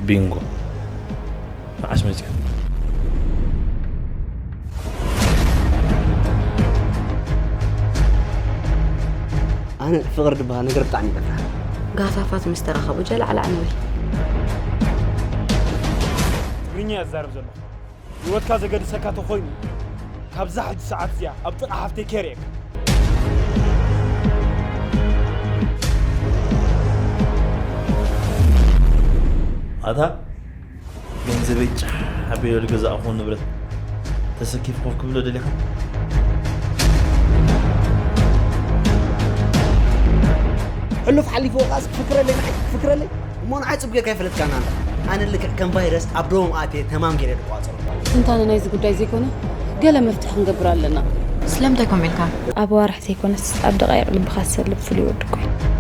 ቢንጎ፣ መዓስ መጺኡ? ኣነ ፍቕሪ ዝበሃል ነገር ብጣዕሚ ይፈርሕ። ጋፋፋት ምስ ተራኸቡ ጀላዕላዕ ንብል። ትግርኛ እያ ዝዛረብ ዘለኹ። ህይወትካ ዘገድሰካ ተኾይኑ፣ ካብዛ ሕጂ ሰዓት እዚኣ ኣብ ጥቓ ሓፍተይ ከርእየካ። ኣታ ገንዘበይ ጫሕ ኣቢለ ዝገዛእኹዎ ንብረት ተሰኪፍ ኮፍ ክብሎ ደሊኻ? ሕሉፍ ሓሊፍዎ ኸዓስ ክፍክረለይ ንዓይ ክፍክረለይ እሞ ንዓይ ጽቡቅ ጌርካ ይፈለጥካና ኣለኻ። ኣነ ልክዕ ከም ቫይረስ ኣብ ደሞም ኣትየ ተማም ገይረ ድቋጸሩ። ትንታነ ናይዚ ጉዳይ ዘይኮነ ገለ መፍትሒ ክንገብር ኣለና። ስለምንታይ ከምኡ ኢልካ? ኣብ ኣዋርሕ ዘይኮነስ ኣብ ደቃይቕ ልብኻ ዝሰልብ ፍሉይ ወዲ እኮ እዩ።